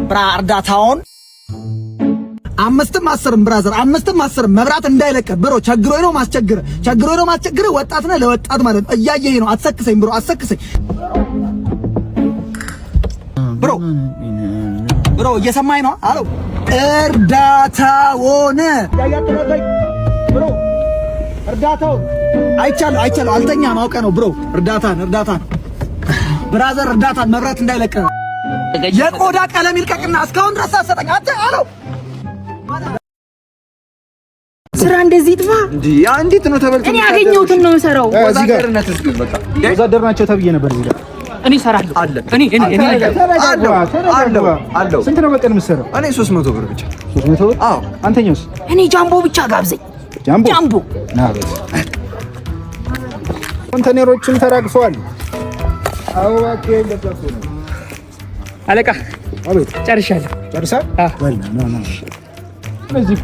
Bro እርዳታውን 5ም 10ም brother፣ 5ም 10ም መብራት እንዳይለቀ bro። ቸግሮኝ ነው ማስቸግር፣ ቸግሮኝ ነው ማስቸግር። ወጣት ነህ፣ ለወጣት ማለት ነው። እያየኸኝ ነው። አትሰክሰኝ bro፣ አትሰክሰኝ bro። Bro እየሰማኝ ነው? አሎ፣ እርዳታውን bro፣ እርዳታውን አይቻለሁ፣ አይቻለሁ። አልተኛም አውቀህ ነው bro። እርዳታን፣ እርዳታን brother፣ እርዳታን መብራት እንዳይለቅ የቆዳ ቀለም ይልቀቅና እስካሁን ድረስ አሰጠኝ። አንተ አሎ። ስራ እንደዚህ ይጥፋ። እንዴ እንዴት ነው ተበልቶ? እኔ ያገኘሁትን ነው የምሰራው። ወዛደር ናቸው ተብዬ ነበር እዚህ ጋር። እኔ እሰራለሁ። አለ። እኔ እኔ አለው አለው አለው። ስንት ነው በቀን የምትሰራው? እኔ 300 ብር ብቻ። 300 ብር? አዎ። አንተኛውስ? እኔ ጃምቦ ብቻ ጋብዘኝ። ጃምቦ። ጃምቦ። ና በል። ኮንቴነሮችም ተራግፈዋል። አዎ እባክህ፣ እንደዛ እኮ ነው። አለቃ። አቤት። ጨርሻለሁ። ጨርሰሃል? አዎ። በል ና ና። እዚህ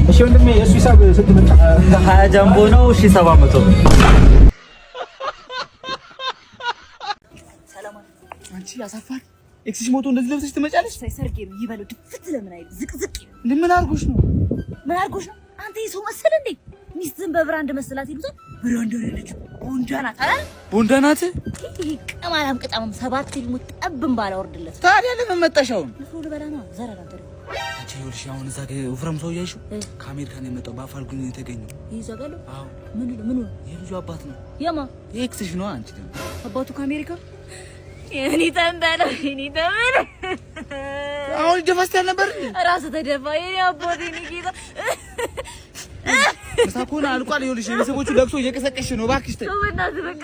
እሺ ወንድሜ፣ የእሱ ሂሳብ ስንት መጣ? 20 ጃምቦ ነው 1700። አንቺ አሳፋሪ፣ ex ሽ ሞቶ እንደዚህ ለብሰሽ ትመጫለሽ? ሰርጌ ነው ይበለው። ድፍት ለምን አይልም? ዝቅዝቅ ይበል። ምን አድርጎሽ ነው? ምን አድርጎሽ ነው? አንተ የሰው መሰል እንዴ? ሚስትህን በ brand መሰላት ይሉታል። Brand አይደለችም፣ ቦንዳ ናት አይደል? ቦንዳ ናት። ይሄ ቅማላም ቅጣምም ሰባት ሊሙት ጠብም ባላወርድለት። ታዲያ ለምን መጣሽ አሁን? ንፍሮ ልበላ ነው። ዘረራ አንተ ደግሞ። አንቺ ይኸውልሽ፣ አሁን እዛ ጋር ወፍራም ሰው እያልሽው ከአሜሪካ ነው የመጣው፣ በአፋልጉኝ ነው የተገኘው። ይዘጋሉ። አዎ። ምን ምን? የልጁ አባት ነው። የማ? የ ex ሽ ነው። አንቺ ደግሞ አባቱ ከአሜሪካ፣ የኔ ተንበለ፣ የኔ ተንበለ። አሁን ደፋስ ያልነበር እንዴ? ራስህ ተደፋ የኔ አባት፣ የኔ ጌታ። ምሳ እኮ አልቋል። ይኸውልሽ፣ የቤተሰቦቹ ለቅሶ እየቀሰቀስሽ ነው። እባክሽ ተይ። በእናትህ በቃ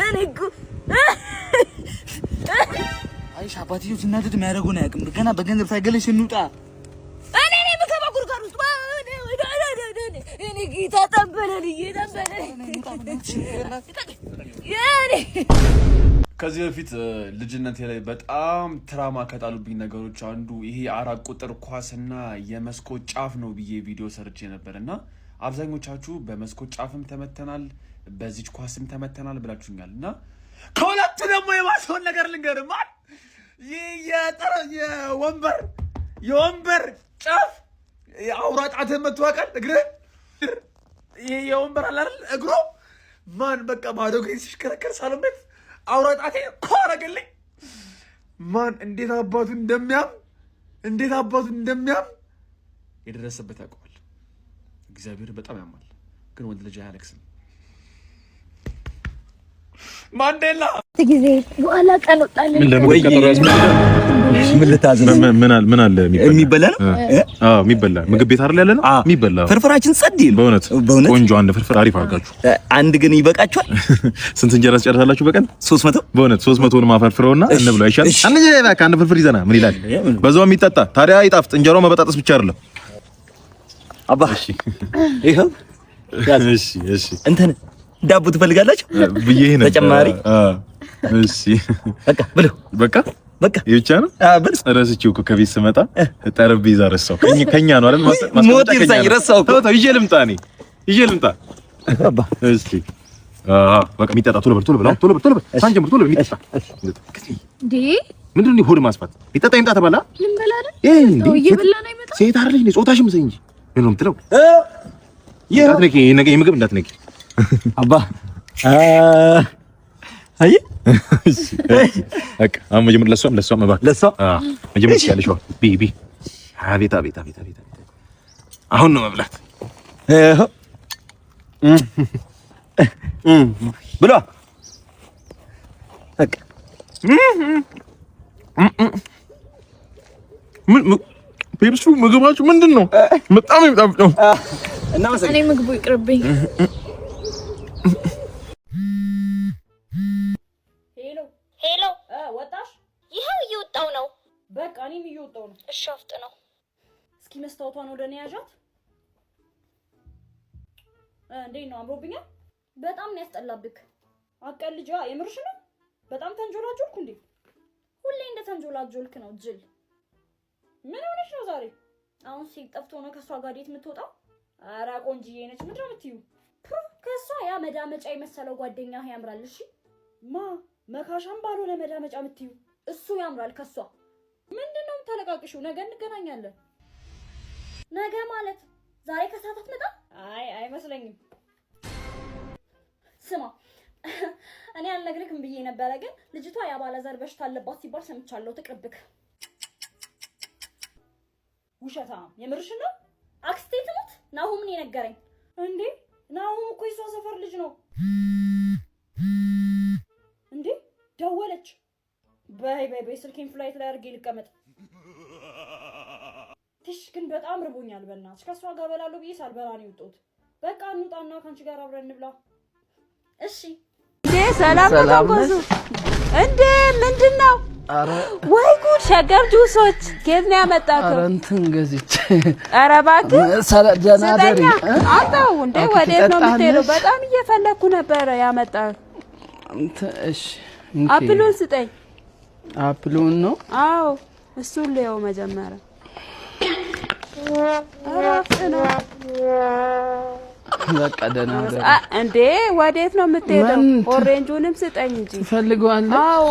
እኔ እኮ አይሽ አባትዬው ሲናደድ የሚያደርገውን አያውቅም። ገና በገንዘብ ሳይገለሽ እንውጣ። እኔ ነኝ የምገባው ጉድጓድ ውስጥ። እኔ ጌታ ተንበለልዬ ተንበለል የኔ። ከዚህ በፊት ልጅነቴ ላይ በጣም trauma ከጣሉብኝ ነገሮች አንዱ ይሄ 4 ቁጥር ኳስና የመስኮት ጫፍ ነው ብዬ ቪዲዮ ሰርቼ ነበር እና አብዛኞቻችሁ በመስኮት ጫፍም ተመተናል፣ በዚች ኳስም ተመተናል ብላችሁኛል። እና ከሁለቱ ደግሞ የባሰውን ነገር ልንገርህ፣ ማን ይህ የወንበር ጫፍ አውራ ጣትህን መቶ ያውቃል? እግርህ ይህ የወንበር አለ አይደል? እግሩ ማን በቃ ባዶ እግሬን ሲሽከረከር ሳሎን ቤት አውራ ጣቴ እኮ አደረገልኝ። ማን እንዴት አባቱ እንደሚያም፣ እንዴት አባቱ እንደሚያም የደረሰበት ያውቀዋል። እግዚአብሔር በጣም ያማል፣ ግን ወንድ ልጅ አያለቅስም። ማንዴላ። ጊዜ በኋላ ቀን ወጣለን። ምን ለምግብ ቀጠሮ ያስፈልጋል? ምን ልታዘዝ? ምን አለ ምን አለ የሚበላ ነው? አዎ የሚበላ፣ ምግብ ቤት አይደል ያለ ነው የሚበላ። ፍርፍራችን ጸድ ነው። በእውነት? በእውነት። ቆንጆ አንድ ፍርፍር አሪፍ አድርጋችሁ። አንድ ግን ይበቃችኋል። ስንት እንጀራ ትጨርሳላችሁ በቀን? 300። በእውነት 300ውን ማፈርፍረውና እንብለው አይሻልም? አንድ በቃ አንድ ፍርፍር ይዘና ምን ይላል? በዛው የሚጠጣ ታዲያ ይጣፍጥ። እንጀራው መበጣጠስ ብቻ አይደለም። አባ ይኸው። እሺ እሺ። እንትን ዳቦ ትፈልጋላችሁ? ብዬ ነበር። ተጨማሪ። እሺ። በቃ ብሉ። በቃ። በቃ። ይሄ ብቻ ነው። ብሉ። ረስቼው እኮ ከቤት ስመጣ ጠረጴዛ ረሳው። ከኛ ነው አይደል? ሞት ማስቀመጫ ከኛ ይርሳኝ፣ ነው። ረሳው እኮ። ተው ተው፣ ይዤ ልምጣ፣ እኔ ይዤ ልምጣ። አባ። እሺ አዎ በቃ የሚጠጣ ቶሎ በል፣ ቶሎ በል፣ ቶሎ በል፣ ቶሎ በል፣ ሳንጀምር ቶሎ በል የሚጠጣ። እንዴ? ምንድን ነው ሆድ ማስፋት? የሚጠጣ ይምጣ ተባላ። ልንበላ አይደል? ይሄ እንዴ? ሰው እየበላ ነው ይመጣ። ሴት አይደለሽ እንዴ? ጾታሽም ሰኝ እንጂ ምን ነው የምትለው? እንዳትነኪ፣ ይሄ ነገር የምግብ እንዳትነኪ። አባ አይ። እሺ በቃ አሁን መጀመር ለሷም ለሷም እባክህ። ለሷ። አዎ መጀመር ትችያለሽ። ቢ ቢ፣ አቤት አቤት አቤት አቤት አቤት፣ አሁን ነው መብላት። ይኸው ብሏ በቃ። ምን ፔፕሱ ምግባችሁ ምንድን ነው? በጣም የሚጣፍጠው። እኔ ምግቡ ይቅርብኝ። Hello። Hello። ወጣሽ? ይኸው እየወጣው ነው። በቃ እኔም እየወጣው ነው። እሺ አፍጥነው። እስኪ መስታወቷን ወደ እኔ ያዣት። እንዴት ነው፣ አምሮብኛል? በጣም ነው ያስጠላብክ። አቀልጃ፣ የምርሽ ነው? በጣም ተንጆላጆልኩ እንዴ? ሁሌ እንደ ተንጆላጆልክ ነው ጅል። ምን ሆነሽ ነው ዛሬ? አሁን ሴት ጠፍቶ ነው ከእሷ ጋር date የምትወጣው? ኧረ ቆንጅዬ ነች። ምንድን ነው የምትዩ? ከእሷ ያ መዳመጫ የመሰለው ጓደኛ ያምራል። እሺ። ማ መካሻም ባልሆነ መዳመጫ የምትዩ እሱ ያምራል ከሷ። ምንድን ነው የምታለቃቅሽው? ነገ እንገናኛለን። ነገ ማለት ዛሬ ከሰዓት አትመጣም? አይ አይመስለኝም። ስማ እኔ አልነግርህም ብዬ ነበረ፣ ግን ልጅቷ የአባለዘር በሽታ አለባት ሲባል ሰምቻለሁ። ትቅርብክ። ውሸታም፣ የምርሽን ነው? አክስቴ ትሙት ናሁም ነው የነገረኝ። እንዴ ናሁም እኮ የሷ ሰፈር ልጅ ነው። እንዴ ደወለች። በይ በይ በይ፣ ስልኬን flight ላይ አድርጌ ልቀመጥ። ትሽ ግን በጣም ርቦኛል። በእናትሽ ከእሷ ጋር እበላለሁ ብዬ ሳልበላ ነው የወጣሁት። በቃ እንውጣና ከአንቺ ጋር አብረን እንብላ። እሺ። እንዴ ሰላም ነው ተንኮሱ? እንዴ ምንድን ነው? ወይ ጉድ! ሸገር ጁሶች ከየት ነው ያመጣከው? ኧረ እንትን ገዝቼ። ኧረ እባክህ ደህና ደሪ። ስጠኛ። አምጣው። እንዴ ወዴት ነው የምትሄደው? በጣም እየፈለግኩ ነበረ ያመጣው። እሺ እንኪ። Apple ኡን ስጠኝ። Apple ኡን ነው? አዎ እሱን ልየው መጀመሪያ። ኧረ አፍጥነው። በቃ ደህና ደሪ። እንዴ ወዴት ነው የምትሄደው? ምን Orange ኡንም ስጠኝ እንጂ። ትፈልገዋለህ? አዎ።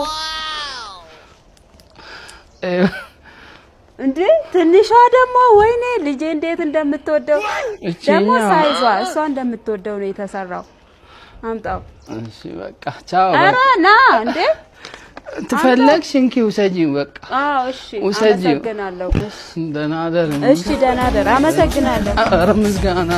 እንዴ ትንሿ ደግሞ ወይኔ ልጄ እንዴት እንደምትወደው ደግሞ size ዋ እሷ እንደምትወደው ነው የተሰራው። አምጣው። እሺ በቃ ቻው። ኧረ ና እንዴ ትፈለግሽ እንኪ ውሰጂው። በቃ አዎ እሺ፣ ውሰጂው። አመሰግናለሁ። ደህና ደር። እሺ ደህና ደር። አመሰግናለሁ። ኧረ ምስጋና።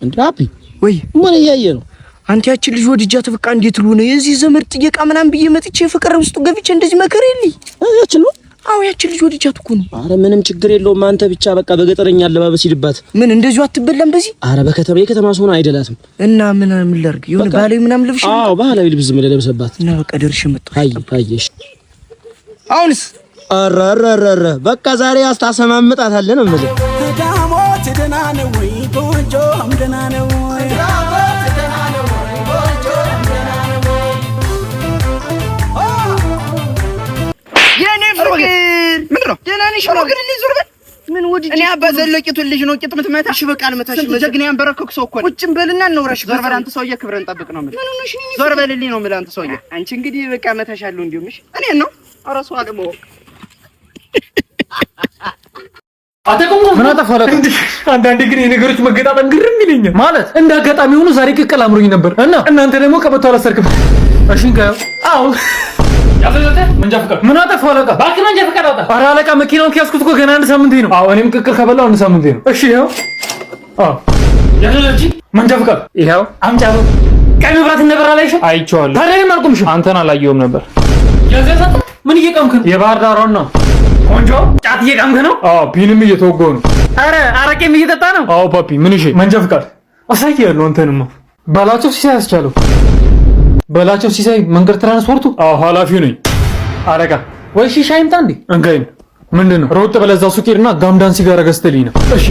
እንዴ አቢ ወይ ምን እያየ ነው? አንተ ያችን ልጅ ወድጃት በቃ እንዴት ልሆነ የዚህ ዘመድ ጥየቃ ምናምን ብዬ መጥቼ ፍቅር ውስጥ ገብቼ እንደዚህ መከር የለኝ። ያችን ነው? አዎ ያችን ልጅ ወድጃት እኮ ነው። አረ ምንም ችግር የለውም። አንተ ብቻ በቃ በገጠረኛ አለባበስ ሂድባት። ምን እንደዚሁ አትበላም በዚህ? አረ በከተማ የከተማ ሰው አይደላትም። እና ምን ምን ላድርግ? የሆነ ባህላዊ ምናምን ልብሽ? አዎ ባህላዊ ልብስ ዝም ብለህ ለብሰባት። እና በቃ ደርሼ መጣሁ። አይ አይ እሺ። አሁንስ ኧረ ኧረ ኧረ በቃ ዛሬ አስታሰማምጣታለህ ነው የምልህ። ዳሞት ደህና ነው ወይ ጎጆም ደህና ነው ወይ? የኔ ፍቅር ምንድን ነው? ደህና ነሽ? ዞር በል። ምን ወድጄ እኔ አባ ዘለቂቱን ልጅ ነው ቂጥ የምትመታ? እሺ በቃ አልመታሽም። ስንት ጀግና ያንበረከኩ ሰው እኮ ነው። ቁጭ በልና እናውራሽ። ዞር በል አንተ ሰውዬ፣ ክብረን ጠብቅ ነው የምልህ። ምን ሆነሽ ነው? ዞር በልልኝ ነው የምልህ አንተ ሰውዬ። አንቺ እንግዲህ በቃ እመታሻለሁ። እንዲሁም እሺ እኔን ነው? ኧረ ሰው አለማወቅ። ምን አጠፋ አለቃ? አንዳንዴ ግን የነገሮች መገጣጠም ግርም ይለኛል። ማለት እንደ አጋጣሚ ሆኖ ዛሬ ቅቅል አምሮኝ ነበር እና እናንተ ደግሞ ቀበቶ አላሰርክም። እሺ እንካየው። አዎ መንጃ ፈቃድ። ምን አጠፋ አለቃ? እባክህ መንጃ ፈቃድ አውጣ። ኧረ አለቃ መኪናውን ከያዝኩት እኮ ገና አንድ ሳምንቴ ነው። አዎ እኔም ቅቅል ከበላሁ አንድ ሳምንቴ ነው። እሺ ይኸው። አዎ መንጃ ፈቃድ ይኸው። አምጫ። ቀይ መብራት እንደበራ ላይሽ አይቼዋለሁ። ታዲያ እኔም አልቆምሽም። አንተን አላየሁም ነበር። ምን እየቀምክ ነው? የባህር ዳሯን ነው። ቆንጆ ጫት እየቃምክ ነው? አዎ ፒንም እየተወጋሁ ነው። አረ አረቄም እየጠጣ ነው? አዎ ፓፒ። ምን እሺ መንጃ ፈቃድ አሳያለሁ። አንተንማ በላቸው ሲሳይ አስቻለው። በላቸው ሲሳይ መንገድ ትራንስፖርቱ? አዎ ኃላፊው ነኝ። አለቃ ወይ ሺሻ ይምጣ እንዴ? እንካይን ምንድን ነው? ሮጥ ብለህ እዛ ሱቅ ሂድና ጋምዳን ሲጋራ ገዝተህልኝ ነው። እሺ